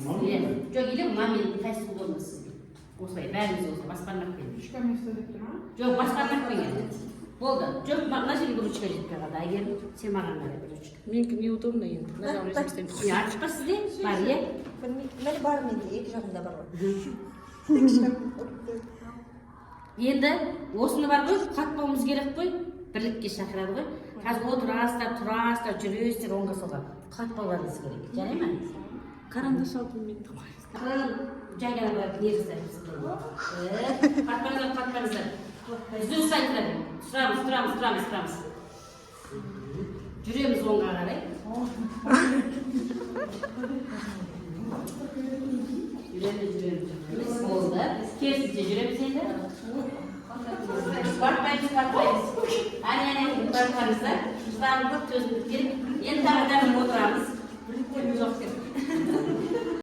Иә, жоқ, или мынамен, қайсысы удобно сізге. Осылай, бәріміз осылай, бас бармақпен. Ручкамен ұста деп тұр ма? Жоқ, бас бармақпен енді. Болды. Жоқ, мына жерге ручка жетпей қалды. Әйгерім, сен маған қарай бір ручка. Менікі неудобно енді. Мына жағын өзім істеймін. Не, артық па сізде? Бар, иә? Білмеймін, міне, бар менде, екі жағында бар ғой. Енді осыны бар ғой, құлатпауымыз керек қой. Бірлікке шақырады ғой. Қазір отырасыздар, тұрасыздар, жүресіздер оңға, солға, құлатпауларыңыз керек, жарай ма? Карандаш алдым мен. Ақырын, жай ғана былай не жасаймыз. Құлатпаңыздар, құлатпаңыздар. Түзу ұстаңыздар. Тұрамыз, тұрамыз, тұрамыз, тұрамыз, жүреміз оңға қарай. Жүреміз, жүреміз, жүреміз. Болды, керісінше жүреміз енді. Батпаймыз, батпаймыз. Әне, әне, батпаңыздар. Шыдамдылық, төзімділік керек. Енді тағы да отырамыз.